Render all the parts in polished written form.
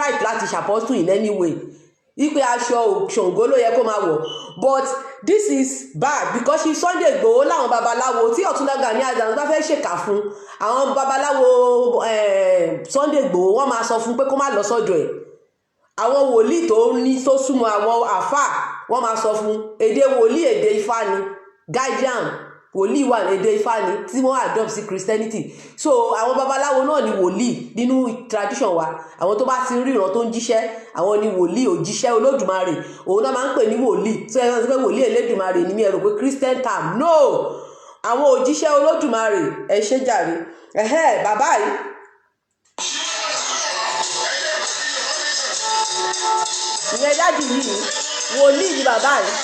Right láti ṣe apostle in any way, wípé aṣọ Ṣàngó ló yẹ kó máa wọ̀. But this is bad because Chief Sunday Igboho láwọn babaláwo tí Ọ̀túnba Gani Adams bá fẹ́ ṣèkà fún àwọn babaláwo Sunday Igboho, wọ́n máa sọ fún pé kó má lọ sọ́dọ̀ ẹ̀. Àwọn wòlíì tó ní tó súnmọ́, àwọn àáfàá, wọ́n máa sọ fún. Èdè wòlíì, èdè Ifá ni. Guardian wòlíì wà, èdè Ifá ni tí wọ́n adopt sí Christianity. So àwọn babaláwo náà ni wòlíì nínú tradition wa. Àwọn tó bá ti ríran, tó ń jíṣẹ́, àwọn ni wòlíì. Òjíṣẹ́ Olódùmarè, òun náà máa ń pè ní wòlíì. So ẹ sọ pé wòlíì Elédùmarè ni mí, ẹ rò pé Christian term. No, àwọn òjíṣẹ́ Olódùmarè. Ẹ ṣe jàre. Ẹ̀hẹ́, bàbá yìí, ìyẹn daddy yìí, wòlíì ni bàbá yìí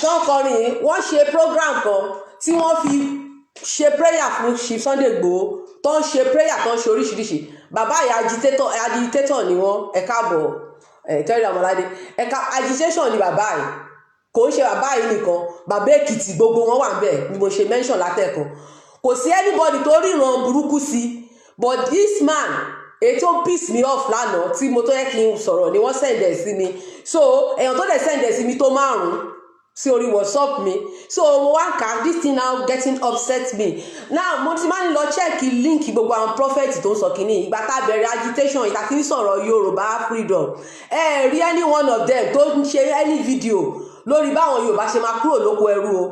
tó ń kọrin yìí. Wọ́n ṣe program kan tí wọ́n fi ṣe prayer fún Chief Sunday Igboho, tó ń ṣe prayer, tó ń ṣe oríṣiríṣi. Bàbá yìí, agitator ni wọ́n. Ẹ káàbọ̀, ẹ tẹ́lẹ̀ ọmọládé ẹ̀ka agitation ni bàbá yìí. Kò ń ṣe bàbá yìí nìkan, bàbá Èkìtì, gbogbo wọn wà níbẹ̀ ni mo ṣe mention látẹ̀kọ̀. Kò sí anybody tó ríran burúkú sí. But this man, èyí tó piss me off lánàá tí mo tó yẹ kí n sọ̀rọ̀ ni wọ́n send ẹ̀ sí mi. So èèyàn tó dẹ̀ send ẹ̀ sí mi tó márùn-ún sí orí WhatsApp mi. So mo wá kà, this thing now getting upset me now. Mo ti máa ń lọ check link gbogbo àwọn prophet tó ń sọ kínní. Ìgbà tá a bẹ̀rẹ̀ agitation, ìgbà tí ń sọ̀rọ̀ Yorùbá freedom, ẹ rí any one of them tó ń ṣe any video lórí báwọn Yorùbá ṣe máa kúrò lóko ẹrú o.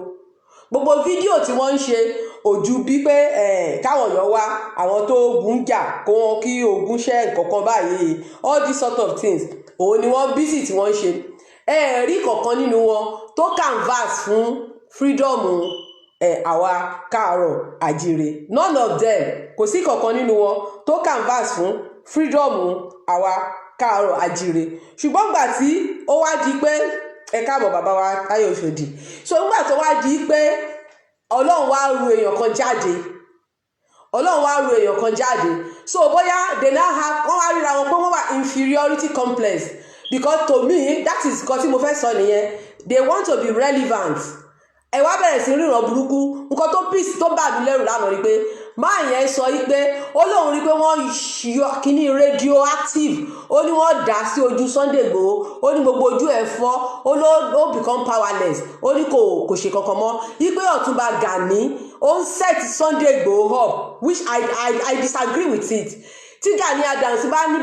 Gbogbo fídíò tí wọ́n ń ṣe ojú bí pé káwọn èèyàn wá àwọn tó ogun jà kó wọn kí ogun ṣẹ́ nǹkankan báyìí, all these sort of things, òun ni wọ́n busy tí wọ́n ń ṣe. Ẹ rí kankan nínú wọn tó canvas fún freedom ẹ àwa káàárọ̀ àjíire. None of them. Kò sí kankan nínú wọn tó canvas fún freedom àwa káàárọ̀ àjíire. Ṣùgbọ́n gbà tí ó wá di pé, ẹ káàbọ̀, bàbá wa Táyọ̀ Òṣòdì. So nígbà tó wá di pé Ọlọ́run wá ru èèyàn kan jáde, Ọlọ́run wá ru èèyàn kan jáde, so bóyá they now have, wọ́n wá ríra wọn pé wọ́n wà inferiority complex, because to me, that is nǹkan tí mo fẹ́ sọ nìyẹn. They want to be relevant. Ẹ wá bẹ̀rẹ̀ sí ríran burúkú. Nǹkan tó piss, tó bà mí lẹ́rù lánàá ni pé máa yẹn sọ yí pé ó lóun rí pé wọ́n yọ kíní radioactive, ó ní wọ́n dà sí ojú Sunday Igboho, ó ní gbogbo ojú ẹ̀ fọ́, ó ló ó become powerless, ó ní kò ṣe kankan mọ́, yí pé Ọ̀túnba Gani ó ń set Sunday Igboho up, which I disagree with it. Tí Gani Adams bá ní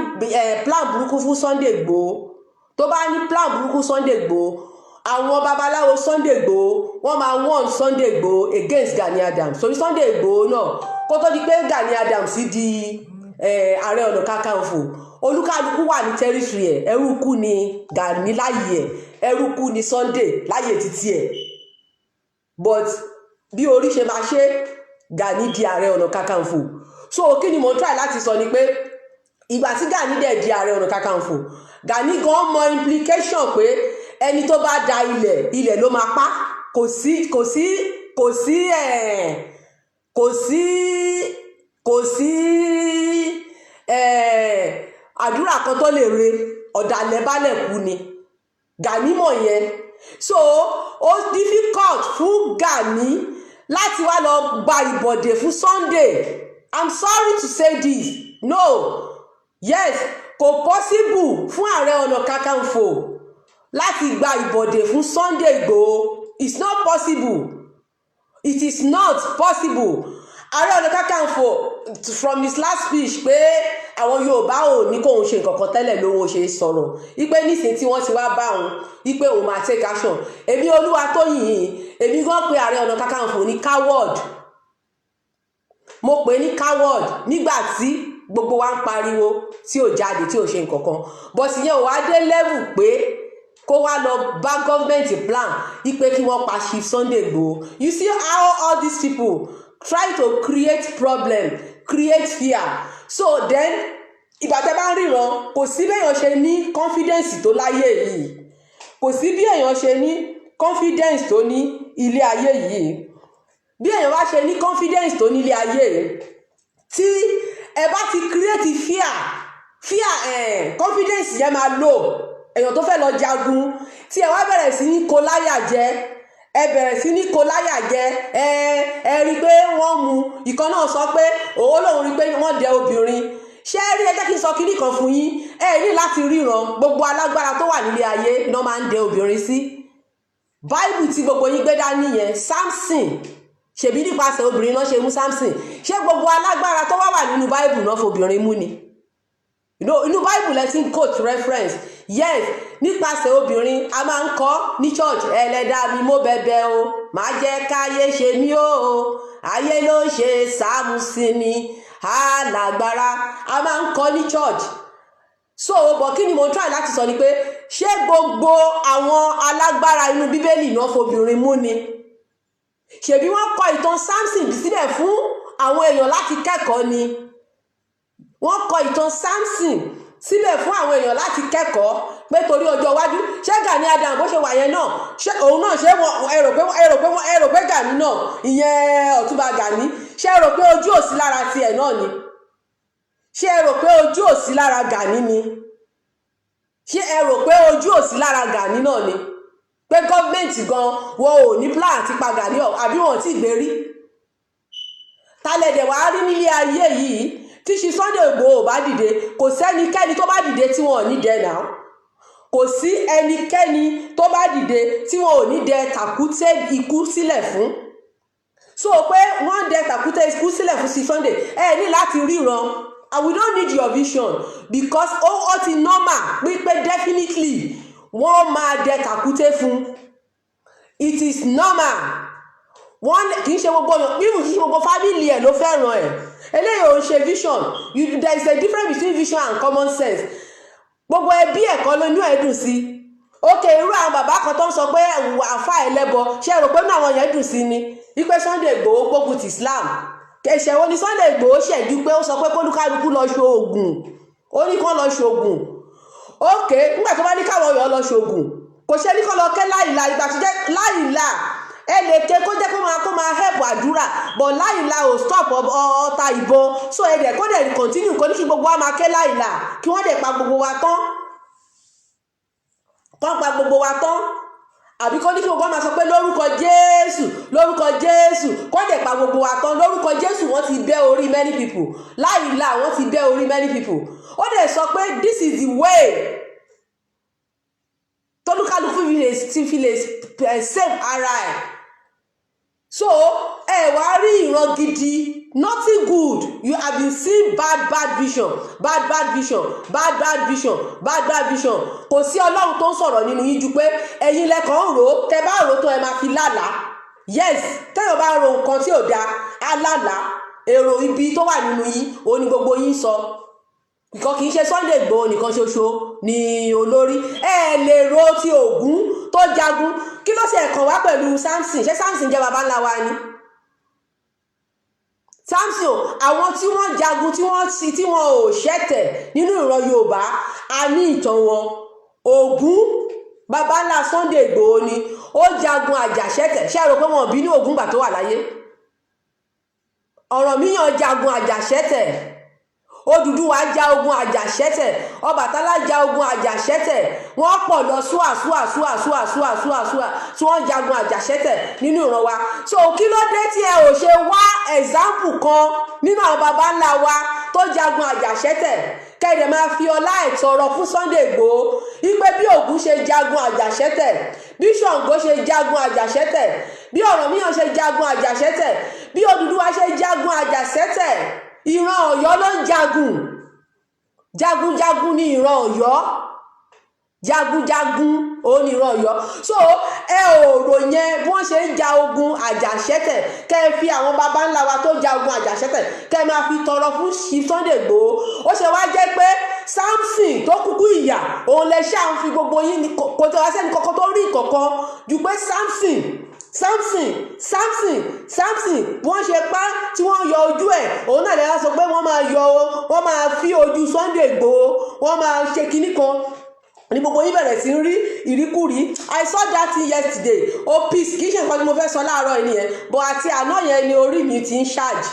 plan burúkú fún Sunday Igboho, tó bá ní plan burúkú Sunday Igboho, àwọn babaláwo Sunday Igboho, wọ́n máa warn Sunday Igboho against Gani Adams. Torí Sunday Igboho náà, kó tó di pé Gani Adams di Ààrẹ Ọ̀nà Kakanfò, olúkálukú wà ní territory ẹ̀. Ẹrú kú ni Gani láyé ẹ̀, ẹrú kú ni Sunday láyé títí ẹ̀. But bí orí ṣe máa ṣe, Gani di Ààrẹ Ọ̀nà Kakanfò. So kí ni mo ń try láti sọ ni pé ìgbà tí Gani dẹ̀ di Ààrẹ Ọ̀nà Kakanfò, Gani gan mọ implication pé ẹni tó bá da ilẹ̀, ilẹ̀ ló máa pa. Kò sí ẹ̀ kò sí ẹ̀ àdúrà kan tó lè re ọ̀dàlẹ̀ balẹ̀ kú ni. Gani mọ̀ yẹn. So ó difficult fún Gani láti wá lọ gba ìbọ̀dè fún Sunday. I'm sorry to say this. No, yes, kò possible fún Ààrẹ Ọ̀nà Kakanfò láti gba ìbọ̀dè fún Sunday Igboho. It's not possible, it is not possible. Ààrẹ Ọ̀nà Kakanfò, from his last speech, pé àwọn Yorùbá ò ní kóun ṣe nǹkan kan tẹ́lẹ̀ lóhun ó ṣe sọ̀rọ̀ ipe nísìnyí tí wọ́n ti wá bá òun ipe òun máa take action. Èmi Olúwatóyìn yìí, èmi gan pé Ààrẹ Ọ̀nà Kakanfò ní coward. Mo pè é ní coward nígbà tí gbogbo wa ń pariwo tí ò jáde, tí ò ṣe nǹkan kan. But ìyẹn ò wá dé level pé kó wá lọ bá government plan ipe kí wọ́n pa Chief Sunday Igboho. You see how all these people try to create problem, create fear. So then, ìgbà tẹ́ bá ń ríran, kò sí bí èèyàn ṣe ní confidence tó láyé yìí, kò sí bí èèyàn ṣe ní confidence tó ní ilé ayé yìí. Bí èèyàn bá ṣe ní confidence tó ní ilé ayé yìí, tí ẹ bá ti create fear, confidence yẹn máa low. Èèyàn tó fẹ́ lọ jagun, tí ẹ wá bẹ̀rẹ̀ sí ní kó láyà jẹ, ẹ bẹ̀rẹ̀ sí ní kó láyà jẹ. Ẹ rí i pé wọ́n mú ìkan náà sọ pé òun lòun rí i pé wọ́n dẹ obìnrin. Ṣé ẹ rí, ẹ jẹ́ kí n sọ kinní kan fún yín. Ẹ ní láti ríran. Gbogbo alágbára tó wà nílé ayé iná máa ń dẹ obìnrin sí. Báìbù tí gbogbo yín gbé dání yẹn, Samson, ṣèbí nípasẹ̀ obìnrin náà ṣe mú Samson. Ṣé gbogbo alágbára tó wá wà nínú Báìbù náà fobìnrin mú ni? Inú Báìbù lẹ ti ń quote reference. Yes, nípasẹ̀ obìnrin. A máa ń kọ́ ní church: "Ẹlẹ́dàá mi, mo bẹ̀bẹ̀ o, má jẹ́ káyé ṣe mí o, ayé ló ń ṣe Sámúsì ni alágbára." A máa ń kọ́ ní church. So, but kí ni mo ń try láti sọ ni pé, ṣé gbogbo àwọn alágbára inú Bíbélì náà fobìnrin mú ni? Ṣèbí wọ́n kọ ìtàn Samson síbẹ̀ fún àwọn èèyàn láti kẹ́kọ̀ọ́ ni. Wọ́n kọ ìtàn Samson síbẹ̀ fún àwọn èèyàn láti kẹ́kọ̀ọ́ pé torí ọjọ́ iwájú. Ṣé Gani Adams bó ṣe wà yẹn náà, ṣé òun náà, ṣé wọn ẹ rò pé Gani náà, ìyẹn Ọ̀túnba Gani, ṣé ẹ rò pé ojú ò sí lára tiẹ̀ náà ni? Ṣé ẹ rò pé ojú ò sí lára Gani ni? Ṣé ẹ rò pé ojú ò sí lára Gani náà ni, pé gọ́ọ̀mẹ̀ntì gan wọn ò ní plan àti pa Gani, àbí wọn ò tí ì gbé rí tálẹ̀dẹ̀ wàá rí nílé ayé yìí? Tí ṣe Sunday Igboho bá dìde, kò sẹ́nikẹ́ni tó bá dìde tí wọn ò ní dẹ náà. Kò sí ẹnikẹ́ni tó bá dìde tí wọn ò ní dẹ tàkúté ikú sílẹ̀ fún. So pé wọ́n dẹ tàkúté ikú sílẹ̀ fún sí Sunday, ẹ ní láti ríran, and we don't need your vision, because ó ti normal pípé definitely wọ́n máa dẹ tàkúté fún. It is normal. Wọ́n kì í ṣe gbogbo èèyàn, even kì í ṣe gbogbo family ẹ̀ ló fẹ́ràn ẹ̀. Eléyìí ò ń ṣe vision. There is a difference between vision and common sense. Gbogbo ẹbí ẹ̀kọ́ ló inú ẹ̀ dùn sí. Ok, irú àwọn bàbá kan tó ń sọ pé àfa ẹlẹ́bọ, ṣé ẹ rò pé inú àwọn yẹn dùn sí ni wípé Sunday Igboho gbógun ti Islam? Ẹ̀ṣẹ̀ wo ni Sunday Igboho ṣẹ̀jú pé ó sọ pé kólúkálukú lọ ṣoògùn? Ó ní kán lọ ṣoògùn. Ok, nígbà tó bá ní káwọn èèyàn lọ ṣoògùn, kò ṣe ní kán lọ kẹ́ láìla. Ìgbà tó jẹ́ láìla, ẹ lè ké kó jẹ́ kó máa help àdúrà, but láìla ò stop ọta ìbọn. So ẹ dẹ̀ kó dẹ̀ continue, kó ní kí gbogbo wa máa ké láìla, kí wọ́n dẹ̀ pa gbogbo wa tán, kán pa gbogbo wa tán, àbí kó ní kí gbogbo wa máa sọ pé lórúkọ Jésù, lórúkọ Jésù, kó dẹ̀ pa gbogbo wa tán? Lórúkọ Jésù, wọ́n ti bẹ́ orí many people. Láìla, wọ́n ti bẹ́ orí many people. Ó dẹ̀ sọ pé this is the way tólúkálukú fi lè save ara ẹ̀. So ẹ wá rí ìran gidi, nothing good. You have been seeing bad, bad vision, bad, bad vision, bad, bad vision, bad, bad vision. Kò sí Ọlọ́run tó ń sọ̀rọ̀ nínú yín ju pé ẹ̀yin lẹ́kàn ń rò ó. Tẹ bá rò ó tó, ẹ máa fi lálàá. Yes, tẹ́yọ̀ bá ro nǹkan tí ò dáa, á lálàá. Èrò ibi tó wà nínú yín, òun ni gbogbo yín sọ. Ìkan kì í ṣe Sunday Igboho nìkan ṣoṣo ni olórí. Ẹ lè ro ti Ògún tó jagun. Kí ló ṣe kàn wá pẹ̀lú Samson? Ṣé Samson jẹ́ baba ńlá wa ni? Samson o, àwọn tí wọ́n jagun tí wọ́n ò ṣẹ̀tẹ̀ nínú ìran Yorùbá, a ní ìtàn wọn. Ògún, baba ńlá Sunday Igboho ni, ó jagun àjàṣẹ́tẹ̀. Ṣé ẹ rò pé wọn ò bínú Ògún gbà tó wà láyé? Ọ̀rànmíyàn jagun àjàṣẹ́tẹ̀, Odùduwà ja ogun àjàṣẹ́tẹ̀, Ọbàtálá ja ogun àjàṣẹ́tẹ̀. Wọ́n pọ̀ lọ súà súà súà súà súà súà súà tí wọ́n jagun àjàṣẹ́tẹ̀ nínú ìran wa. So kí ló dé tí ẹ ò ṣe wá example kan nínú àwọn baba ńlá wa tó jagun àjàṣẹ́tẹ̀, kẹ́ẹ̀dẹ̀ máa fi ọlá ẹ̀ tọrọ fún Sunday Igboho, wípé bí Ògún ṣe jagun àjàṣẹ́tẹ̀, bí Ṣàngó ṣe jagun àjàṣẹ́tẹ̀, bí Ọ̀rànmíyàn ṣe jagun àjàṣẹ́tẹ̀, bí Odùduwà ṣe jagun àjàṣẹ́tẹ̀? Ìran Ọ̀yọ́ ló ń jagun. Jagunjagun ní ìran Ọ̀yọ́, jagunjagun òun ní ìran Ọ̀yọ́. So ẹ ò rò yẹn, bí wọ́n ṣe ń ja ogun àjàṣẹ́tẹ̀, kẹ́ ẹ fi àwọn baba ńlá wa tó ja ogun àjàṣẹ́tẹ̀, kẹ́ ẹ máa fi tọrọ fún Sunday Igboho. Ó ṣe wá jẹ́ pé Samson tó kúkú ìyà, òun lẹ ṣáà ń fi gbogbo yín. Kò tẹ wá sẹ́ni kankan tó rí kankan ju pé Samson, Samson, Samson, Samson, bí wọ́n ṣe pa tí wọ́n yọ ojú ẹ̀, òun náà lè wá sọ pé wọ́n máa yọ, wọ́n máa fi ojú Sunday Igboho, wọ́n máa ṣe kinní kan ní gbogbo yín bẹ̀rẹ̀ sí ń rí ìríkúrí. I saw that thing yesterday. Oh, peace. Kì í ṣe nǹkan tí mo fẹ́ sọ láàárọ̀ yìí nìyẹn, but àti àná yẹn ni orí mi ti ń charge.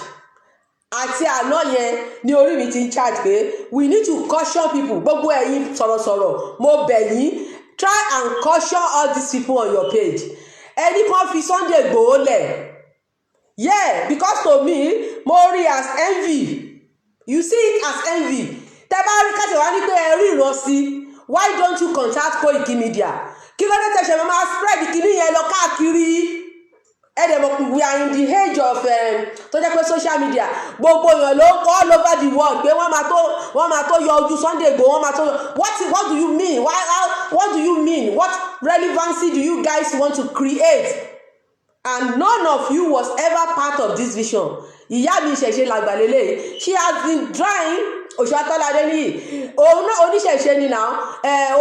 Àti àná yẹn ni orí mi ti ń charge pé we need to caution people. Gbogbo ẹ̀yin sọ̀rọ̀sọ̀rọ̀, mo bẹ̀ yín, try and caution all these people on your page. Ẹni kan fi Sunday Igboho lẹ̀. Yeah, because to me, mo rí as envy. You see it as envy. Tẹ bá rí kàṣẹ wá ní pé ẹ rí ìran sí, why don't you contact Koiki Media? Kí ló dé tẹ ṣe máa spread kìíní yẹn lọ káàkiri? Ẹ dẹ̀ mọ̀, we are in the age of tó jẹ́ pé social media, gbogbo èèyàn ló all over the world pé wọ́n máa tó yọ ojú Sunday Igboho, wọ́n máa tó yọ. What do you mean? Why, how, what do you mean? What relevancy do you guys want to create? And none of you was ever part of this vision. Ìyá mi, ìṣẹ̀ṣe làgbà lélẹ̀. She has been trying. Òṣàtọ́lá Adéníyì, òun náà oníṣẹ̀ṣe ni now.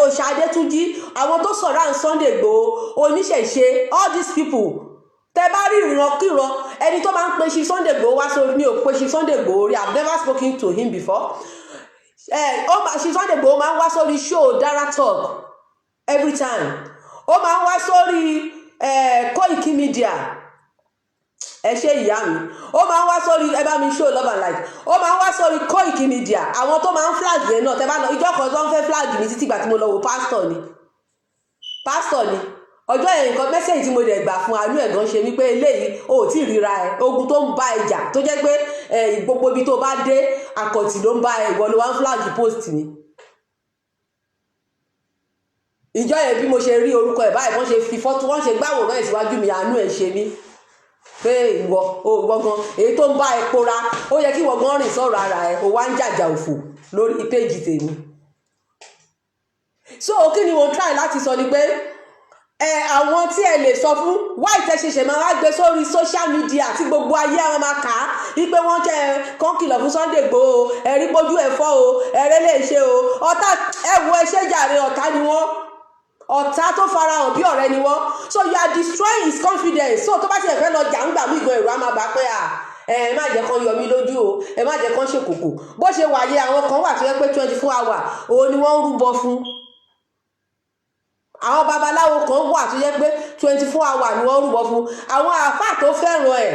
Òṣà Adétúnjì, àwọn tó sọ̀rọ̀ à ń Sunday Igboho, oníṣẹ̀ṣe, all these people. Tẹ bá rí ìrankíran, ẹni tó máa ń pe ṣi Sunday Igboho wá sórí mi, ò pe ṣi Sunday Igboho rí. I have never spoken to him before. Ó máa ṣi Sunday Igboho máa ń wá sórí show Dara Talk every time. Ó máa ń wá sórí Koiki Media. Ẹ ṣe, ìyá mi. Ó máa ń wá sórí, ẹ bá mi show love and like. Ó máa ń wá sórí Koiki Media. Àwọn tó máa ń flag yẹn náà, tẹ bá lọ ìjọ kan tó ń fẹ́ flag mi títí ìgbà tí mo lọ wò, pásítọ̀ ni, pásítọ̀ ni. Ọjọ́ yẹn, nǹkan message tí mo dẹ̀ gbà fún, àánú ẹ̀gán ṣe wípé eléyìí o ò tí ì ríra ẹ. Ogun tó ń bá ẹ jà, tó jẹ́ pé gbogbo ibi tó bá dé, àkọ̀tì ló ń bá ẹ, ìwọ ló wá ń flag post mi. Ìjọ yẹn, bí mo ṣe rí orúkọ ẹ̀ báyìí, wọ́n ṣe fi fọ́tò, wọ́n ṣe gbàwòrán ẹ̀ síwájú mi, àánú ẹ̀ ṣe mí pé ìwọ ìwọ gan, èyí tó ń bá ẹ pora, ó yẹ kí ìwọ gan rìn sọ̀rọ̀ ara ẹ. Ó wá ń jàjà òfò lórí péjì tèmi. So kí ni mo try láti sọ ni pé ẹ àwọn tí ẹ lè sọ fún, why tẹ ṣẹ̀ṣẹ̀ máa wá gbé sórí social media tí gbogbo ayé àwọn máa kà á wípé wọ́n jẹ́ kán kìlọ̀ fún Sunday Igboho? Ẹ̀rí pójú ẹ̀ fọ́ o, ẹ̀rẹ́ lè ṣe o. Ọ̀tá, ẹ wo, ẹ ṣe jàre, ọ̀tá ni wọ́n. Ọ̀tá tó farahàn bí ọ̀rẹ́ ni wọ́n. So you are destroying his confidence. So tó bá tiẹ̀ fẹ́ lọ jà ń gbà mí gan, èrò á máa bá pé à, ẹ má jẹ́ kán yọ mí lójú o, ẹ má jẹ́ kán ṣèkòkò. Bó ṣe wà yẹ, àwọn kan wà tó yẹ pé 24 hour òun ni wọ́n ń rúbọ fún. Àwọn babaláwo kan wà tó yẹ pé 24 hour ni wọ́n ń rúbọ fún. Àwọn àáfàá tó fẹ́ràn ẹ̀,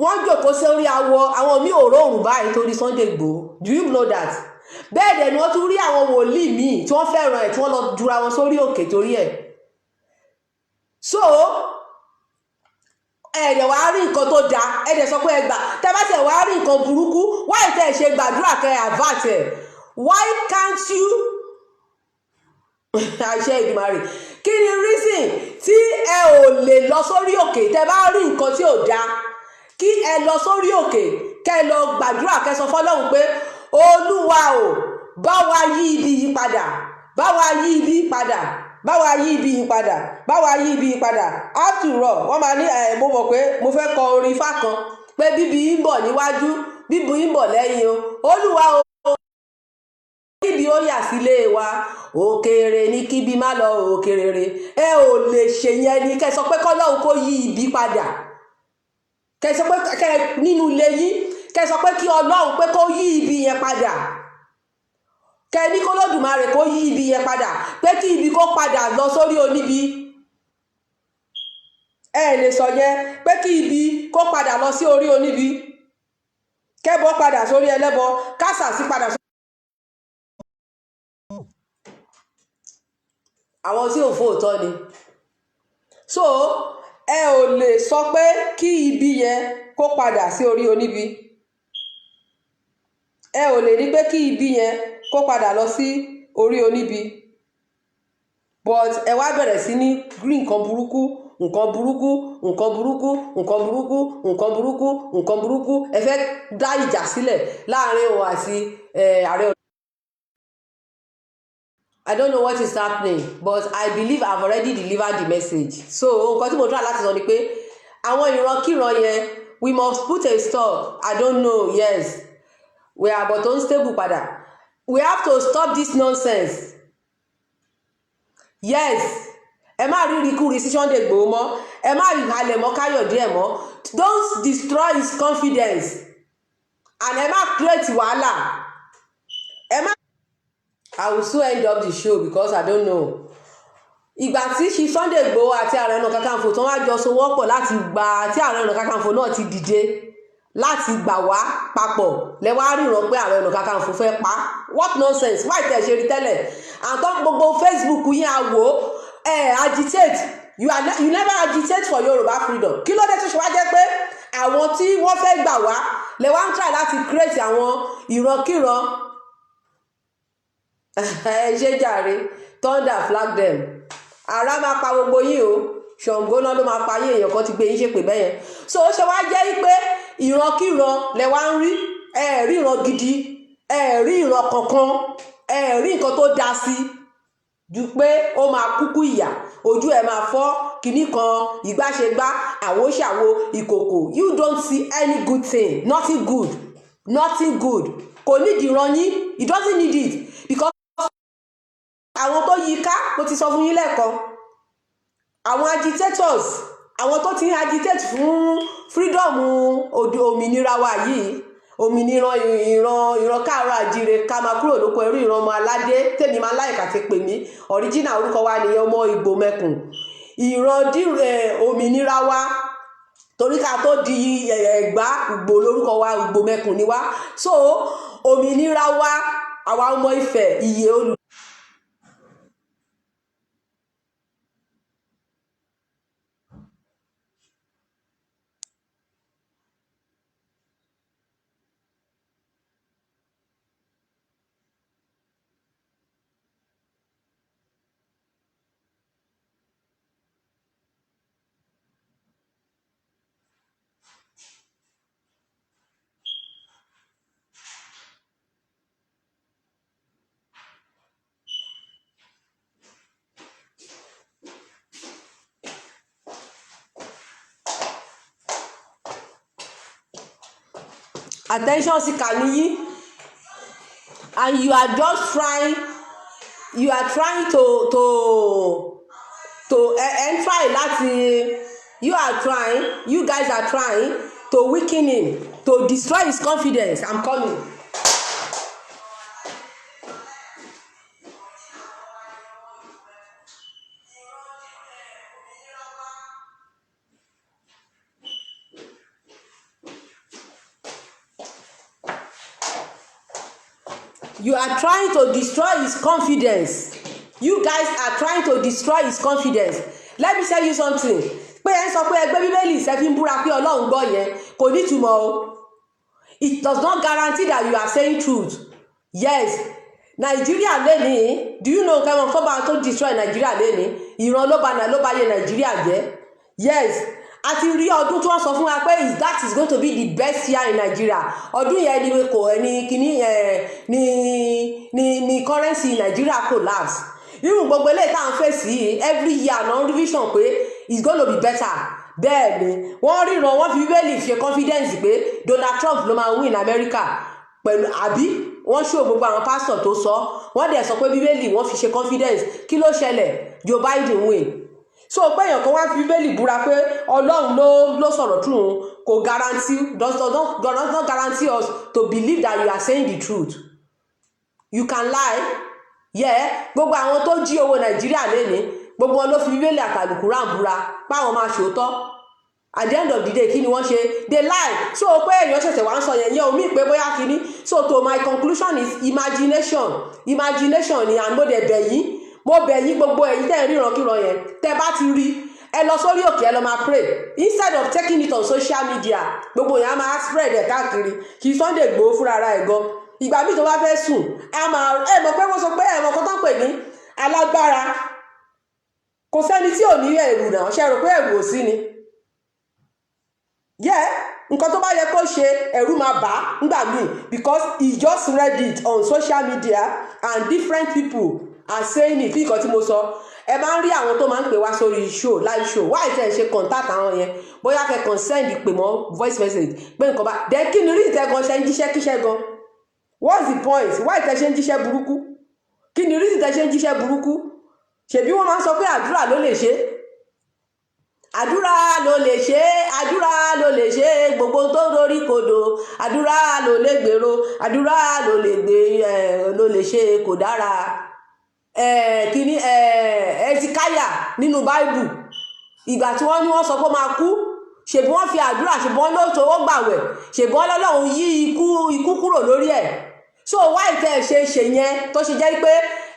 wọ́n jòkó sórí awọ. Àwọn míì ò róòrùn báyìí torí Sunday Igboho. Do you know that? Bẹ́ẹ̀ dẹ̀ ni wọ́n tún rí àwọn wòlíì míì tí wọ́n fẹ́ràn ẹ̀, tí wọ́n lọ jura wọn sórí òkè torí ẹ̀. So ẹ̀ẹ́dẹ̀ wàá rí nǹkan tó dáa, ẹ̀ẹ́dẹ̀ sọ pé ẹ gbà. Tẹ́ bá tẹ̀ wàá rí nǹkan burúkú, why tẹ́ ẹ ṣe gbàdúrà kẹ́ ẹ avert ẹ̀? Why can't you? Àṣẹ Ìdùmarè, kí ni reason tí ẹ ò lè lọ sórí òkè? Tẹ́ bá rí nǹkan tí ò dáa, kí ẹ lọ sórí òkè, kẹ́ ẹ lọ gbàdúrà, kẹ́ sọ fọ́lọ́run pé, "Olúwa o, bá wa yí ibi yìí padà, bá wa yí ibi yìí padà, bá wa yí ibi yìí padà, bá wa yí ibi yìí padà." After all, wọ́n máa ní ẹ̀, mo mọ̀ pé mo fẹ́ kọ orin ifá kan pé bíbí ń bọ̀ níwájú, bíbí ń bọ̀ lẹ́yìn o. Olúwa o, kíbi ó yà sílé wa, òkèèrè ní kíbi má lọ òkèèrè. Ẹ ò lè ṣe yẹn ni kẹ́ sọ pé kọ́lọ́hún kó yí ibi padà. Kẹ́ sọ pé kẹ́ nínú ilé yín, kẹ́ sọ pé kí Ọlọ́run pé kó yí ibi yẹn padà. Kẹ́ ní k'Olódùmarè kó yí ibi yẹn padà, pé kí ibi kó padà lọ sórí oníbi. Ẹ lè sọ yẹn pé kí ibi kó padà lọ sí orí oníbi, kẹ́bọ padà sórí ẹlẹ́bọ, kásàsí padà sórí àwọn tí ò fóòtọ́ ni. So ẹ ò lè sọ pé kí ibi yẹn kó padà sí orí oníbi. Ẹ ò lè ní pé kí ibi yẹn kó padà lọ sí orí oníbi, but ẹ wá bẹ̀rẹ̀ sí ní rí nǹkan burúkú, nǹkan burúkú, nǹkan burúkú, nǹkan burúkú, nǹkan burúkú, nǹkan burúkú. Ẹ fẹ́ dá ìjà sílẹ̀ láàrin òun àti ààrẹ. I don't know what is happening, but I believe I've already delivered the message. So nǹkan tí mo try láti sọ ni pé àwọn ìrankíran yẹn, we must put a stop. I don't know. Yes, we are, but unstable padà. We have to stop this nonsense. Yes, ẹ má rí ìrìkúri sí Sunday Igboho mọ́. Ẹ má rí halẹ̀ mọ́ Káyọ̀dé ẹ̀ mọ́. Don't destroy his confidence and ẹ má create wàhálà. Ẹ má. I will soon end up the show because I don't know. Ìgbà tí ṣi Sunday Igboho àti Ààrẹ Ọ̀nà Kakanfò tó wá jọ sowọ́pọ̀ láti gba, tí Ààrẹ Ọ̀nà Kakanfò náà ti dìde láti gbà wá papọ̀, lẹ́wọ́ á ríran pé Ààrẹ Ọ̀nà Kakanfò fẹ́ pa. What nonsense! Why tẹ̀ ṣe rí tẹ́lẹ̀ àtọ́ gbogbo Facebook yín àwò ẹ agitate? You never agitate for Yorùbá freedom. Kí ló dé tó ṣe wá jẹ́ pé àwọn tí wọ́n fẹ́ gbà wá Lẹ wá ń try láti create àwọn ìrankíran. Ẹ ṣe jàre. Thunder flag them. Ara máa pa gbogbo yín o. Ṣàngó náà ló máa pa yín. Èèyàn kan ti gbé yín ṣépè bẹ́yẹn. So ó ṣe wá jẹ́ pé ìrankíran lẹ wá ń rí. Ẹ rí ìran gidi, ẹ rí ìran kankan, ẹ rí nǹkan tó da sí ju pé ó máa kúkú ìyà, ojú ẹ máa fọ́, kinní kan, ìgbàṣegbá, àwòṣàwò, ìkòkò. You don't see any good thing, nothing good, nothing good. Kò nídìí ìran yín. He doesn't need it because àwọn tó yí ká, mo ti sọ fún yín lẹ́ẹ̀kan, àwọn agitators, àwọn tó ti ń agitate fún freedom, òmìnira wa yìí, òmìnira ìran káàárọ̀ àjíire, ká máa kúrò lóko ẹrú, ìran ọmọ aládé tèmi máa láìka ti pè mí, original orúkọ wa nìyẹn, ọmọ Ìgbò mẹkùn, ìran òmìnira wa, torí ká tó di Ẹ̀gbá, Ìgbò lórúkọ wa, Ìgbò mẹkùn ni wá. So òmìnira wa, àwa ọmọ Ifẹ̀, iye olù. Attention seeker ni and you are just trying, you are trying to ẹ ẹ ń try láti, you are trying, you guys are trying to weaken him, to destroy his confidence. I'm coming. You are trying to destroy his confidence. You guys are trying to destroy his confidence. Let me tell you something. Pé ẹ ń sọ pé ẹgbẹ́ Bíbélì ṣe fi ń búra pé Ọlọ́run gbọ́ yẹn, kò ní ìtumọ̀ o. It does not guarantee that you are saying truth. Yes, Nàìjíríà lẹ́nìí, do you know nǹkan tó bá tó destroy Nàìjíríà lẹ́nìí? Ìran ló bá yẹ Nàìjíríà jẹ́. Yes, a ti rí ọdún tí wọ́n sọ fún wa pé is that is going to be the best year in Nigeria. Ọdún yẹn ni kò ní kíní ẹ ní currency Nigeria collapse. Irú gbogbo eléyìí tá à ń fèsì yìí, every year náà revision pé it's going to be better. Bẹ́ẹ̀ ni wọ́n ríran, wọ́n fi Bíbélì ṣe confidence pé Donald Trump ló máa win America pẹ̀lú, àbí wọ́n ṣó gbogbo àwọn pásítọ̀ tó sọ, wọ́n dẹ̀ sọ pé Bíbélì wọ́n fi ṣe confidence. Kí ló ṣẹlẹ̀? Joe Biden win. So pé èèyàn kan wá fi Bíbélì búra pé Ọlọ́run ló sọ̀rọ̀ true òun, kò guarantee, does not guarantee us to believe that you are saying the truth. You can lie. Yeah, gbogbo àwọn tó jí owó Nàìjíríà lénìí, gbogbo wọn ló fi Bíbélì àtàlùkùrán búra páwọn máa ṣòótọ́. At the end of the day, kí ni wọ́n ṣe? They lie. So pé èèyàn ṣẹ̀ṣẹ̀ wá ń sọ yẹn yẹn omi pé bóyá kíní. So to my conclusion is imagination, imagination ni. And mo dẹ̀ bẹ̀ yín, mo bẹ̀ yín, gbogbo ẹ̀yin tẹ́ ẹ̀ ríran kíran yẹn, tẹ́ bá ti rí, ẹ lọ sórí òkè, ẹ lọ máa pray instead of taking it on social media. Gbogbo yẹn á máa spread ẹ̀ káàkiri. Kì í Sunday Igboho fúnra ara ẹ̀ gan, ìgbà míì tó bá fẹ́ sùn, á máa, ẹ mọ̀ pé wọ́n sọ pé ẹ mọ̀ kó tó ń pè ní alágbára, kò sẹ́ni tí ò ní ẹ̀rù náà. Ṣe rò pé ẹ̀rù ò sí ni? Yeah, nǹkan tó bá yẹ kó ṣe, ẹ̀rù máa bà á nígbà míì because he just read it on social media and different people are saying it. Bí nǹkan tí mo sọ, ẹ máa ń rí àwọn tó máa ń pè wá sórí show, live show. Why tẹ́ ẹ ṣe contact àwọn yẹn? Bóyá kẹ́ kàn send pè mọ́ voice message pé nǹkan bá then, kí ni rí ìtẹ́ gan ṣe ń jíṣẹ́ kíṣẹ́ gan? What's the point? Why tẹ́ ṣe ń jíṣẹ́ burúkú? Kí ni rí ìtẹ́ ṣe ń jíṣẹ́ burúkú? Ṣèbí wọ́n máa ń sọ pé àdúrà ló lè ṣe, àdúrà ló lè ṣe, àdúrà ló lè ṣe gbogbo tó dorí kodò, àdúrà ló lè gbèrò, àdúrà ló lè gbé ẹ ló lè ṣe kò dára. Ẹ kíní ẹ Ẹsikáyà nínú Báíbù, ìgbà tí wọ́n ní wọ́n sọ pé ó máa kú, ṣèbí wọ́n fi àdúrà, ṣèbí wọ́n ló tó gbàwẹ̀, ṣèbí wọ́n lọ́lọ́run yí ikú kúrò lórí ẹ̀. So why tẹ́ ẹ ṣe ṣe yẹn tó ṣe jẹ́ pé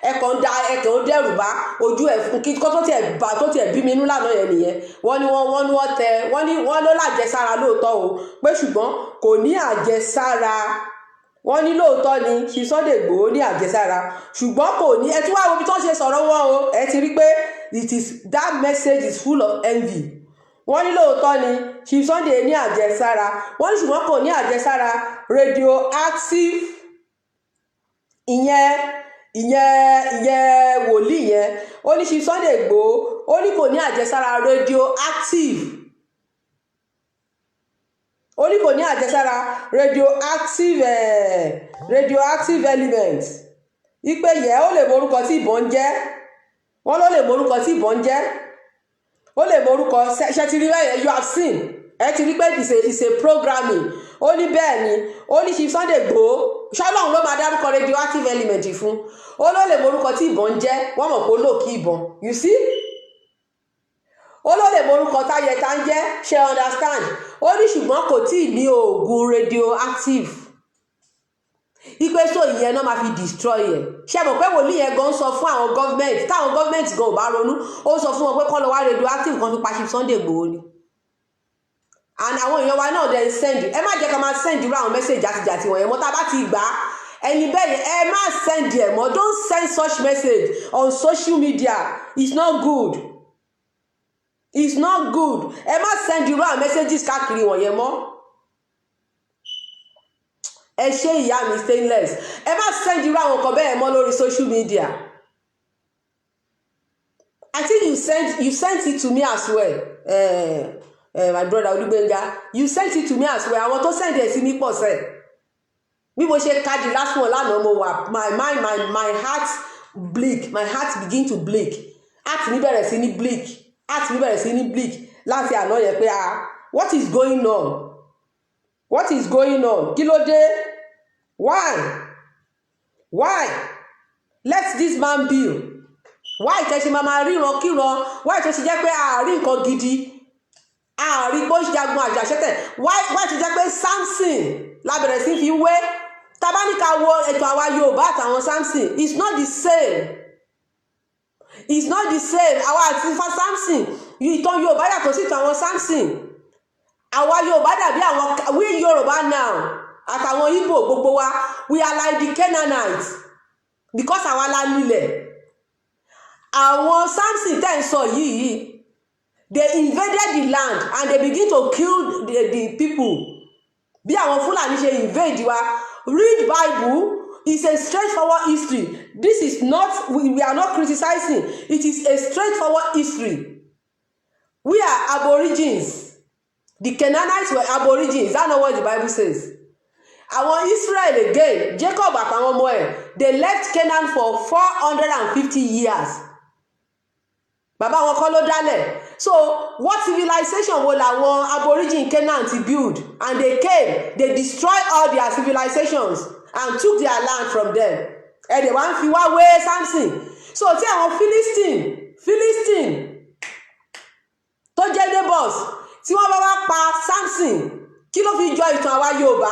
Ẹ kàn ń da, ẹ kàn ń dẹ́rù bá ojú ẹ̀ fún kí kó tó tiẹ̀ bá tó tiẹ̀ bí mi inú lánàá yẹn nìyẹn. Wọ́n ní wọ́n ní wọ́n tẹ, wọ́n ní wọ́n ló lájẹsára lóòótọ́ o, pé ṣùgbọ́n kò ní àjẹsára. Wọ́n ní lóòótọ́ ni Chief Sunday Igboho ní àjẹsára, ṣùgbọ́n kò ní. Ẹ tún wá wo ibi tó ń ṣe sọ̀rọ̀ wọn o. Ẹ ti rí pé it is that message is full of envy. Wọ́n ní lóòótọ́ ni Chief Sunday ní àjẹsára, wọ́n ní ṣùgbọ́n kò ní àjẹsára radioactive. Ìyẹn wòlíì yẹn, ó ní Chief Sunday Igboho, ó ní kò ní àjẹsára radioactive, ó ní kò ní àjẹsára radioactive element. Ipe yẹ ó lè morúkọ tí ìbọn ń jẹ́. Wọ́n ló lè morúkọ tí ìbọn ń jẹ́, ó lè morúkọ. Ṣe ti rí bẹ́ẹ̀? You have seen. Ẹ ti rí pé it's a programming. Ó ní bẹ́ẹ̀ ni, ó ní Chief Sunday Igboho, ṣọlọ́run ló máa dárúkọ radioactive element fún. Ó ló lè morúkọ tí ìbọn ń jẹ́. Wọ́n mọ̀ pé ó lò kí ìbọn, you see. Ó ló lè morúkọ táyẹta ń jẹ́. Ṣe understand? Ó ní ṣùgbọ́n kò tí ì ní oògùn radioactive, ipe so ìyẹn náà máa fi destroy ẹ̀. Ṣe mọ̀ pé wòlíì yẹn gan sọ fún àwọn government, táwọn government gan ò bá ronú, ó sọ fún wọn pé kọ́ lọ wá radioactive kan fi pa Chief Sunday Igboho ni. And àwọn èèyàn wa náà dẹ̀ send. Ẹ má jẹ́ ká máa send irú àwọn message jàtijàti wọ̀nyẹn mọ́. Tá a bá ti gbà á, ẹni bẹ́ẹ̀ yẹn, ẹ má send ẹ̀ mọ́. Don't send such message on social media. It's not good, it's not good. Ẹ má send irú àwọn messages káàkiri wọ̀nyẹn mọ́. Ẹ ṣe, ìyá mi stainless. Ẹ má send irú àwọn nǹkan bẹ́ẹ̀ mọ́ lórí social media. I think you sent it to me as well. My brother Olúgbénga, you sent it to me as well. Àwọn tó send ẹ̀ sí mi pọ̀ sẹ́ẹ̀. Bí mo ṣe ka the last one lánàá, mo wà, my mind, my heart bleak, my heart begin to bleak. Heart mi bẹ̀rẹ̀ sí ní bleak, heart mi bẹ̀rẹ̀ sí ní bleak láti àná yẹn pé, ah, what is going on? What is going on? Kí ló dé? Why? Let this man be. Why tẹ́ ṣe máa máa ríran kíran? Why tó ṣe jẹ́ pé àárín nǹkan gidi, àárín bó ṣe jagun àjàṣẹ́tẹ̀? Why tó jẹ́ pé Samson la bẹ̀rẹ̀ sí fi wé? Tabaníka wo ètò àwa Yorùbá àtàwọn Samson, it's not the same, it's not the same. Àwa àti fa Samson, ìtàn Yorùbá yàtọ̀ sí ìtàn àwọn Samson. Àwa Yorùbá dàbí àwọn, we Yorùbá now àtàwọn Igbo, gbogbo wa, we are like the Canaanites, because àwa la nílẹ̀. Àwọn Samson tẹ́ ń sọ yìí, they invaded the land and they begin to kill the people, bí àwọn Fúlàní ṣe invade wa. Read Bible. It's a straightforward history. This is not, we are not criticizing. It is a straightforward history. We are aborigines. The Canaanites were aborigines. Is that not what the Bible says? Àwọn Israel again, Jacob àtàwọn ọmọ ẹ̀, they left Canaan for 450 years. Bàbá wọn kọ́ ló dálẹ̀. So what civilization wo làwọn aborigine Canaan ti build? And they came, they destroy all their civilizations and took their land from them. Ẹ̀dẹ̀ wá ń fi wá wé Samson. So tí àwọn Philistine tó jẹ́ neighbors, tí wọ́n bá wá pa Samson, kí ló fi jọ ìtàn àwa Yorùbá?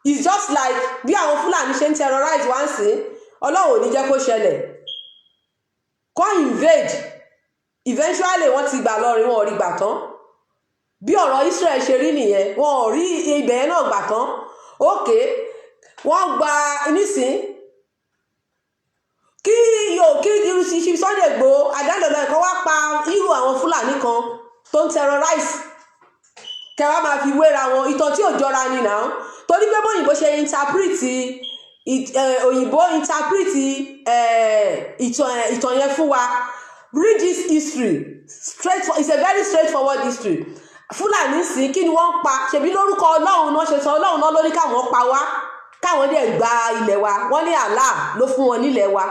It's just like bí àwọn Fúlàní ṣe ń terrorize wá ń sìn. Ọlọ́run ò ní jẹ́ kó ṣẹlẹ̀ kó invade. Eventually wọ́n ti gbà lọ́rin, wọn ò rí gbà tán. Bí ọ̀rọ̀ Israel ṣe rí nìyẹn, wọn ò rí ibẹ̀ yẹn náà gbà tán. Ok, wọ́n gba nísìn kí yóò kí irú ṣe Sunday Igboho àdánilọ́lọ́ ẹ̀kọ́ wá pa irú àwọn Fúlàní kan tó ń terrorize, kẹwàá máa fi wéra wọn. Ìtàn tí ò jọra ni nà torí pé bóyìnbó ṣe interpret, òyìnbó interpret ìtàn yẹn fún wa. Read this history straight. It's a very straightforward history. Fúlàní sí, kí ni wọ́n ń pa? Ṣebí lórúkọ Ọlọ́run náà ṣe sọ. Ọlọ́run náà ló ní káwọn pa wá, káwọn dẹ̀ gba ilẹ̀ wa. Wọ́n ní Allah ló fún wọn nílẹ̀ wa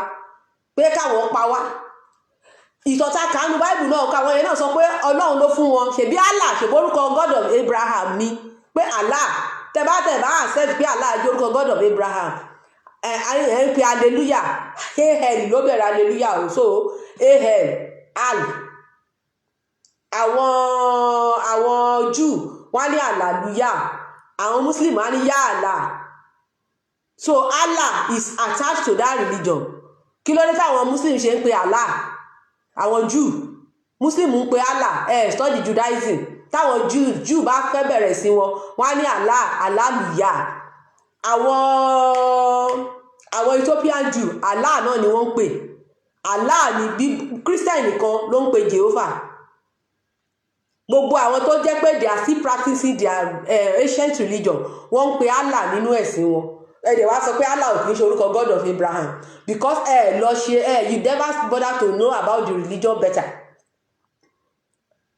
pé káwọn pa wá. Ìtọ́ta kánú báìbù náà, káwọn yẹn náà sọ pé Ọlọ́run ló fún wọn. Ṣebí Allah, ṣèbí orúkọ God of Abraham ni, pé Allah, tẹ bá accept pé Allah jẹ́ orúkọ God of Abraham, ẹ ẹ ń pe hallelujah, al ló bẹ̀rẹ̀ hallelujah o. So al al àwọn Júù wọ́n á ní hallelujah, àwọn Muslim á ní yá Allah. So Allah is attached to that religion. Kí ló dé táwọn Muslim ṣe ń pe Allah? Àwọn Jew, Muslim ń pe Allah. Ẹ study Judaism. Táwọn Jew bá fẹ́ bẹ̀rẹ̀ sí wọn, wọ́n á ní Allah, Hallelujah. Àwọn Ethiopian Jew, Allah náà ni wọ́n ń pè. Allah ni. Bí Christian nìkan ló ń pe Jehovah. Gbogbo àwọn tó jẹ́ pé they are still practicing their ancient religion, wọ́n ń pe Allah nínú ẹ̀sìn wọn. Ẹ dẹ̀ wá sọ pé Allah ò kì í ṣe orúkọ God of Abraham, because ẹ lọ ṣe ẹ, you never bother to know about the religion better.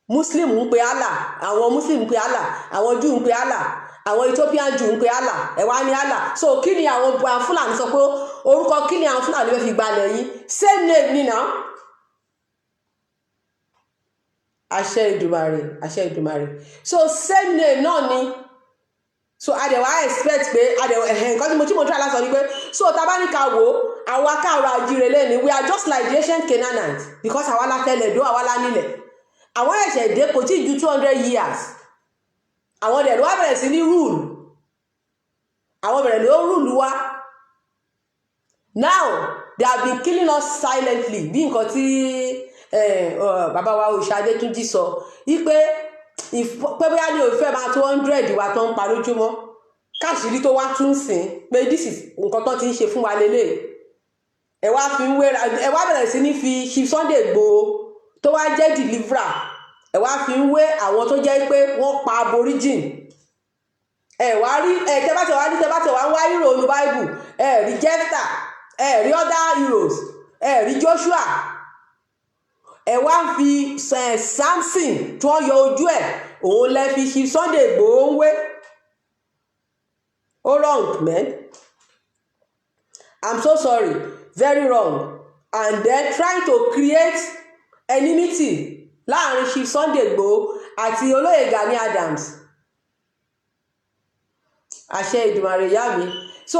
Muslim ń pe Allah, àwọn Muslim ń pe Allah, àwọn Jew ń pe Allah, àwọn Ethiopian Jew ń pe Allah. Ẹ wá ní Allah. So kí ni àwọn Fúlàní sọ pé orúkọ? Kí ni àwọn Fúlàní fẹ́ fi gbalẹ̀ yín? Same name ni now. Àṣẹ Ìdùmarè, àṣẹ Ìdùmarè. So same name náà ni. So a dẹ̀ wá expect pé a dẹ̀ ẹ̀hẹ̀ nǹkan tí mo try láti sọ ni pé, so tá a bá ní ká wò ó, àwa káàrọ̀ àjíire lẹ́ni, we are just like the ancient Canaanites, because àwa la tẹ́lẹ̀ dó, àwa la nílẹ̀. Àwọn ẹ̀ṣẹ̀ dé, kò tí ì ju 200 years. Àwọn dẹ̀ ló wá bẹ̀rẹ̀ sí ní rule. Àwọn bẹ̀rẹ̀ ló rule wa. Now they have been killing us silently. Bí nǹkan tí bàbá wa Òòṣà Adétúnjì sọ wípé pé bóyá ní òfẹ́ máa tó 100 wa tó ń pa lójúmọ́, káṣírí tó wá tún sìn pé this is nǹkan tó ti ń ṣe fún wa lélẹ̀. Ẹ wá fi ń wéra, ẹ wá bẹ̀rẹ̀ sí ní fi Chief Sunday Igboho tó wá jẹ́ deliverer, ẹ wá fi ń wé àwọn tó jẹ́ pé wọ́n pa aborigine. Ẹ wá rí ẹ, tẹ́ bá tẹ̀ wá ní, tẹ́ bá tẹ̀ wá ń wá hero nu Bible, ẹ rí Jephthah, ẹ rí other heroes, ẹ rí Joshua. Ẹ wá ń fi Samson tí wọ́n yọ ojú ẹ̀, òun lẹ fi Chief Sunday Igboho ń wé. Ó wrong, man. I'm so sorry, very wrong. And then trying to create enmity láàrin Chief Sunday Igboho àti olóyè Gani Adams. Àṣẹ Ìdùmarè, ìyá mi. So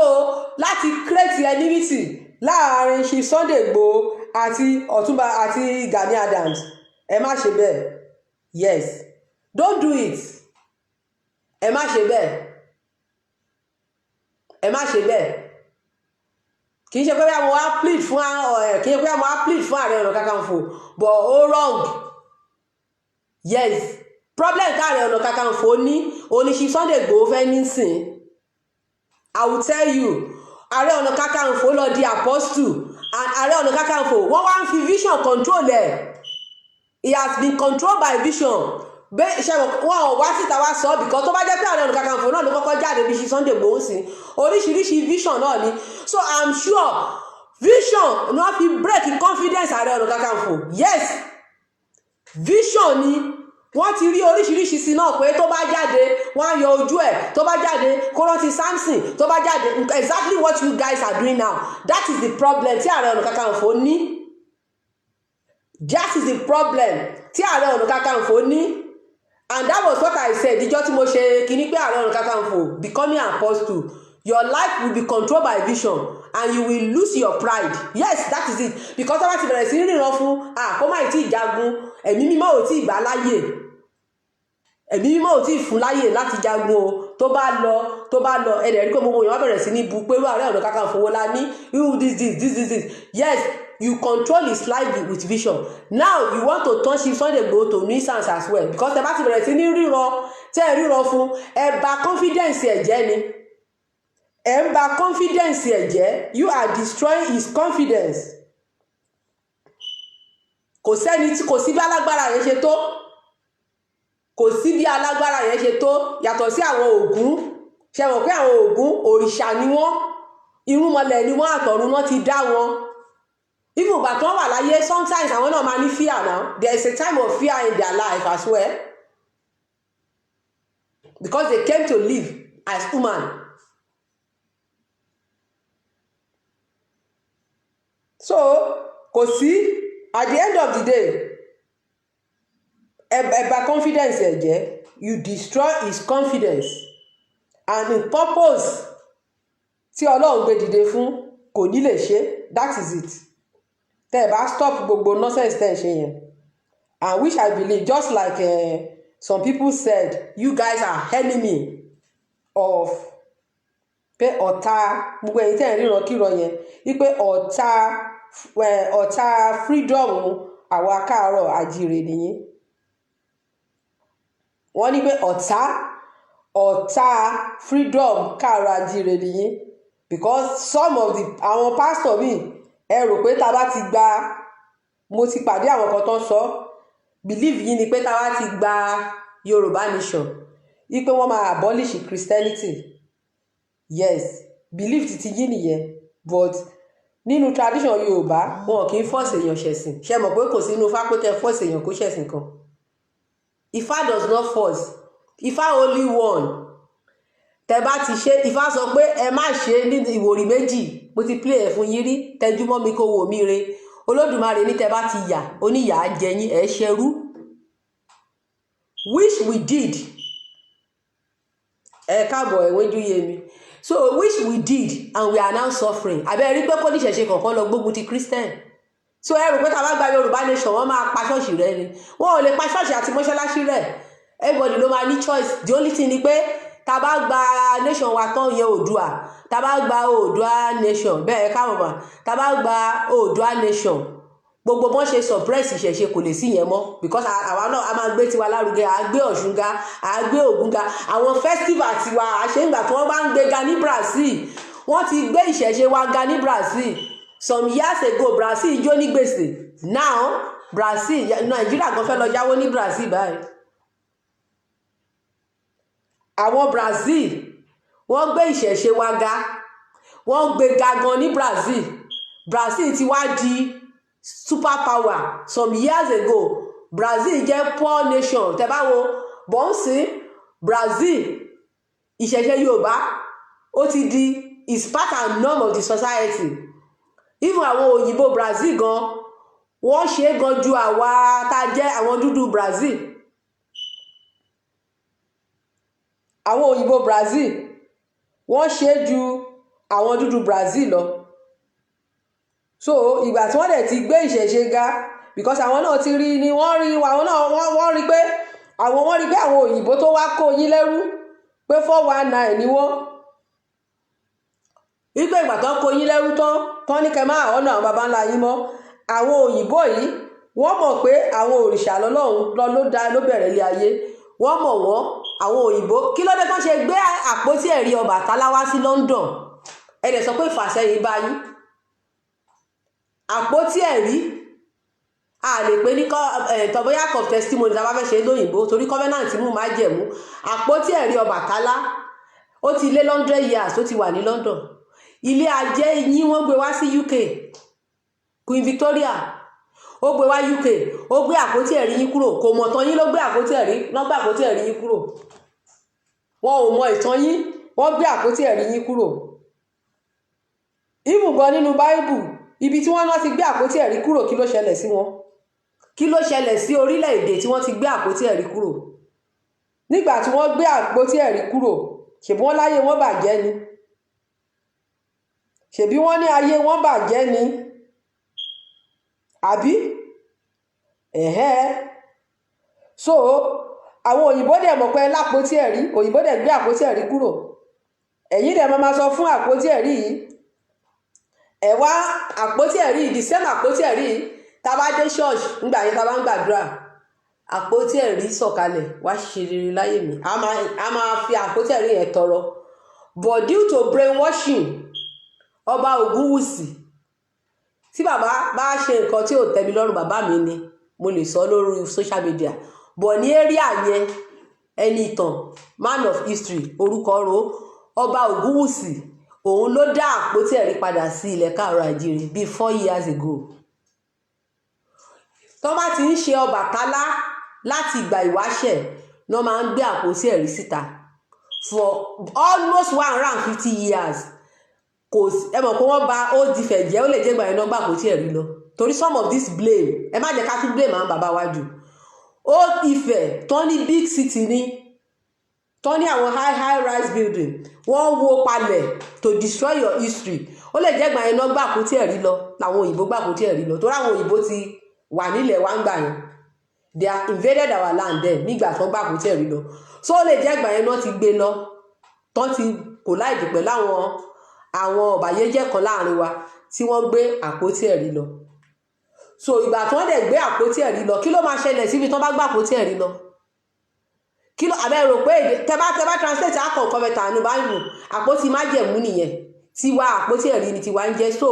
láti create enmity láàrin Chief Sunday Igboho àti Ọ̀túnba àti Gani Adams, ẹ má ṣe bẹ́ẹ̀. Yes, don't do it. Ẹ má ṣe bẹ́ẹ̀, ẹ má ṣe bẹ́ẹ̀. Kì í ṣe pé mo wá plead fún ẹ, kì í ṣe pé mo wá plead fún Ààrẹ Ọ̀nà Kakanfò, but ó wrong. Yes, problem tí Ààrẹ Ọ̀nà Kakanfò ní òní Chief Sunday Igboho fẹ́ nísìn. I will tell you, Ààrẹ Ọ̀nà Kakanfò lọ di apostle, and Ààrẹ Ọ̀nà Kakanfò, wọ́n wá ń fi vision control ẹ̀. He has been controlled by vision. Bẹ́ẹ̀ ṣe wọn ò wá síta wá sọ, because tó bá jẹ́ pé Ààrẹ Ọ̀nà Kakanfò náà ló kọ́kọ́ jáde bí Chief Sunday Igboho sí, oríṣiríṣi vision náà ni. So I'm sure vision ni wọ́n fi break confidence Ààrẹ Ọ̀nà Kakanfò. Yes, vision ni. Wọ́n ti rí oríṣiríṣi sí náà pé tó bá jáde, wọ́n á yọ ojú ẹ̀. Tó bá jáde, kó rántí Samson. Tó bá jáde, exactly what you guys are doing now. That is the problem tí Ààrẹ Ọ̀nà Kakanfò ní. That is the problem tí Ààrẹ Ọ̀nà Kakanfò ní. And that was what I said ìjọ́ tí mo ṣe kíní pé Ààrẹ Ọ̀nà Kakanfò becoming apostle, your life will be controlled by vision and you will lose your pride. Yes, that is it, because tó bá ti bẹ̀rẹ̀ sí ní ríran fún, ah, kó má tí ì jagun, Ẹ̀mí Mímọ́ ò tí ì gbà láyè, Ẹ̀mí Mímọ́ ò tí ì fún láyè láti jagun o. Tó bá lọ, tó bá lọ, ẹ̀rẹ̀ rí pé gbogbo èèyàn bẹ̀rẹ̀ sí ní bu pé irú Ààrẹ Ọ̀nà Kakanfò wo la ní, irú this, this, this, this, this. Yes, you control his life with vision. Now you want to turn Chief Sunday Igboho to nuisance as well, because ẹ bá ti bẹ̀rẹ̀ sí ní ríran, tẹ́ ẹ ríran fún, ẹ bà confidence ẹ̀ jẹ́ ni. Ẹ ń bà confidence ẹ̀ jẹ́. You are destroying his confidence. Kò sẹ́ni tí kò sí bí alágbára yẹn ṣe tó, kò sí bí alágbára yẹn ṣe tó, yàtọ̀ sí àwọn Ògún. Ṣe mọ̀ pé àwọn Ògún, òrìṣà ni wọ́n, irúnmọlẹ̀ ni wọ́n, àtọ̀run náà ti dá wọn. Even ìgbà tí wọ́n wà láyé, sometimes àwọn náà máa ní fear. Now there is a time of fear in their life as well, because they came to live as human. So kò sí, at the end of the day, ẹ bà confidence ẹ jẹ́. You destroy his confidence, and the purpose tí Ọlọ́run gbé dìde fún, kò ní lè ṣe. That is it. Tẹ́ ẹ bá stop gbogbo nonsense tẹ́ ẹ ṣe yẹn, and which I believe, just like some people said, you guys are enemy of, pé ọ̀tá gbogbo ẹ̀yin tẹ́ ẹ̀ ríran kíran yẹn, wípé ọ̀tá. Ọ̀tá freedom àwa káàárọ̀ àjíire nìyí. Wọ́n ní pé ọ̀tá freedom káàárọ̀ àjíire nìyí, because some of the àwọn pastor míì, ẹ rò pé tá a bá ti gba, mo ti pàdé àwọn kan tó ń sọ, believe yín ni pé tá a bá ti gba Yorùbá nation, wípé wọ́n máa abolish Christianity. Yes, belief ti yín nìyẹn, but nínú tradition Yorùbá, wọn kì í force èèyàn ṣẹ̀sìn. Ṣe mọ̀ pé kò sí inú Ifá pé kẹ́ force èèyàn kó ṣẹ̀sìn kan? Ifá does not force. Ifá only one. Tẹ bá ti ṣe, Ifá sọ pé ẹ má ṣe ní ìwòrì méjì. Mo ti play ẹ fún yín rí. Tẹjúmọ́ mi kó wò mí re. Olódùmarè ní tẹ bá ti yà, oníyà á jẹ yín, ẹ ṣerú, which we did. Ẹ káàbọ̀, ẹ̀wẹ́jú yé mi. So which we did, and we are now suffering. Àbẹ́ rí pé kó níṣẹ̀ṣe kọ̀ọ̀kan lọ gbógun ti Christian. So ẹ rò pé tá a bá gba Yorùbá nation, wọ́n máa pa ṣọ́ọ̀ṣì rẹ ni? Wọ́n ò lè pa ṣọ́ọ̀ṣì àti mọ́ṣáláṣí rẹ̀. Everybody ló máa ní choice. The only thing ni pé tá a bá gba nation wa tán yẹn, Oòduà, tá a bá gba Oòduà nation bẹ́ẹ̀, káwọn mà, tá a bá gba Oòduà nation, gbogbo bọ́n ṣe suppress ìṣẹ̀ṣe, kò lè sí yẹn mọ́, because àwa náà a máa gbé tiwa lárugẹ. À gbé Ọ̀ṣun ga, à gbé Ògún ga, àwọn festival tiwa àṣẹ. Ìgbà tí wọ́n bá ń gbé ga ní Brazil, wọ́n ti gbé ìṣẹ̀ṣe wa ga ní Brazil some years ago. Brazil jó ní gbèsè. Now Brazil, Nàìjíríà gan fẹ́ lọ yáwó ní Brazil báyìí. Àwọn Brazil, wọ́n gbé ìṣẹ̀ṣe wa ga, wọ́n gbé ga gan ní Brazil. Brazil ti wá di super power. Some years ago, Brazil jẹ́ poor nation. Tẹ́ bá wo bọ́ǹsì Brazil, ìṣẹ̀ṣe Yorùbá ó ti di is part and norm of the society. Even àwọn òyìnbó Brazil gan, wọ́n ṣe é gan ju àwa tá a jẹ́ àwọn dúdú Brazil. Àwọn òyìnbó Brazil, wọ́n ṣe é ju àwọn dúdú Brazil lọ. So ìgbà tí wọ́n dẹ̀ ti gbé ìṣẹ̀ṣe ga, because àwọn náà ti rí ni, wọ́n rí àwọn náà, wọ́n rí pé àwọn, wọ́n rí pé àwọn òyìnbó tó wá kó yín lẹ́rú, pé 419 ni wọ́n, wípé ìgbà tó ń kó yín lẹ́rú tán tán ní kẹ́ máa ọ̀nà àwọn baba ńlá yín mọ́. Àwọn òyìnbó yìí, wọ́n mọ̀ pé àwọn òrìṣà lọ́lọ́run lọ ló dá, ló bẹ̀rẹ̀ ilé ayé. Wọ́n mọ̀ wọ́n, àwọn òyìnbó. Kí ló dé tán ṣe gbé àpótí ẹ̀rí Ọbàtálá wá sí London? Ẹ dẹ̀ sọ pé ìfàsẹ́yìn bá yín. Àpótí ẹ̀rí, a lè pè ní tọ́bọ́yá of testimony tá a bá fẹ́ ṣe lóyìnbó, torí covenant mú májẹ̀mú. Àpótí ẹ̀rí Ọbàtálá, ó ti lé 100 years ó ti wà ní London. Ilé ajé yín, wọ́n gbé wá sí UK. Queen Victoria, ó gbé wá UK, ó gbé àpótí ẹ̀rí yín kúrò. Kò mọ̀ tán yín ló gbé àpótí ẹ̀rí, lọ́ gbé àpótí ẹ̀rí yín kúrò. Wọn ò mọ ìtàn yín, wọ́n gbé àpótí ẹ̀rí yín kúrò. Even gan nínú Báíbù, ibi tí wọ́n náà ti gbé àpótí ẹ̀rí kúrò, kí ló ṣẹlẹ̀ sí wọn? Kí ló ṣẹlẹ̀ sí orílẹ̀-èdè tí wọ́n ti gbé àpótí ẹ̀rí kúrò? Nígbà tí wọ́n gbé àpótí ẹ̀rí kúrò, ṣèbí wọ́n láyé wọn bàjẹ́ ni? Ṣèbí wọ́n ní ayé wọn bàjẹ́ ni, àbí? Ẹ̀hẹ́. So àwọn òyìnbó dẹ̀ mọ̀ pé lápótí ẹ̀rí. Òyìnbó dẹ̀ gbé àpótí ẹ̀rí kúrò. Ẹ̀yin dẹ̀ máa sọ fún àpótí ẹ̀rí yìí, ẹ̀ wá àpótí ẹ̀rí yìí, the same àpótí ẹ̀rí yìí, tá a bá dé church ńgbà yẹn, tá a bá ń gbàdúrà, "Àpótí ẹ̀rí, sọ̀kalẹ̀ wá ṣe rere láyé mi," a máa fi àpótí ẹ̀rí yẹn tọrọ. But due to brainwashing Ọba Ògúnwùsì, tí bàbá bá ṣe nǹkan tí ò tẹ́ mi lọ́rùn, bàbá mi ni, mo lè sọ lórí social media, but ní area yẹn, ẹni ìtàn, man of history, orúkọ ro Ọba Ògúnwùsì, òun ló dá àpótí ẹ̀rí padà sí ilẹ̀ káàárọ̀ àjíire bíi 4 years ago. Tó bá ti ń ṣe Ọbàtálá, láti ìgbà ìwáṣẹ̀ ní wọ́n máa ń gbé àpótí ẹ̀rí síta for almost 150 years. Kò sí, ẹ mọ̀ pé wọ́n ba Old Ifẹ̀ jẹ́. Ó lè jẹ́ ìgbà yẹn náà gbà àpótí ẹ̀rí lọ, torí some of this blame, ẹ má jẹ́ ká tún blame àwọn bàbá wa jù. Old Ifẹ̀ tán ní big city ní, tán ní àwọn high high rise building, wọ́n wó palẹ̀ to destroy your history. Ó lè jẹ́ ìgbà yẹn náà gbà àpótí ẹ̀rí lọ, làwọn òyìnbó gbà àpótí ẹ̀rí lọ, torí àwọn òyìnbó ti wà nílẹ̀ wa ń gbà yẹn. They have invaded our land then nígbà tán gbà àpótí ẹ̀rí lọ. So ó lè jẹ́ ìgbà yẹn náà ti gbé lọ, tán ti collide pẹ̀lú àwọn Àwọn ọ̀bàyéjẹ́ kan láàrin wa tí wọ́n gbé àpótí ẹ̀rí lọ. So ìgbà tí wọ́n dẹ̀ gbé àpótí ẹ̀rí lọ, kí ló máa ṣẹlẹ̀ síbi tí wọ́n bá gbé àpótí ẹ̀rí lọ? Kí ló àbẹ́ rò pé tẹ bá translate Ark of Covenant nínú Bible, àpótí májẹ̀mú nìyẹn. Tiwa, àpótí ẹ̀rí ni tiwa ń jẹ́. So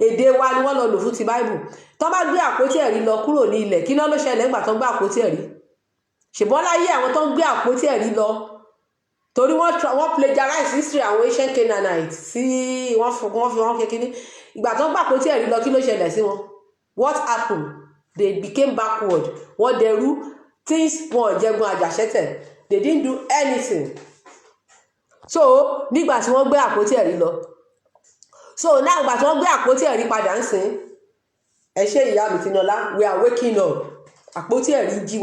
èdè wa ni wọ́n lọ lò fún ti Bible. Tó bá gbé àpótí ẹ̀rí lọ kúrò ní ilẹ̀, kí ló ṣẹlẹ̀ nígbà tó ń gbé àpótí ẹ̀rí? Ṣùgbọ́n láyé àwọn tó ń gbé àpótí ẹ̀rí lọ, torí wọ́n plagiarize history àwọn ancient Canaanites sí wọ́n fi wọ́n kékeré. Ìgbà tó ń gbé àpótí ẹ̀rí lọ, kí ló ṣẹlẹ̀ sí wọn? What happened? They became backward. Wọ́n dẹrú things. Wọn jẹgun àjàṣẹ́tẹ̀. They didn't do anything. So nígbà tí wọ́n gbé àpótí ẹ̀rí lọ, so náà ìgbà tí wọ́n gbé àpótí ẹ̀rí padà ń sìn, ẹ ṣé, ìyá mi Tinọlá, we are waking up. Àpótí ẹ̀rí jí.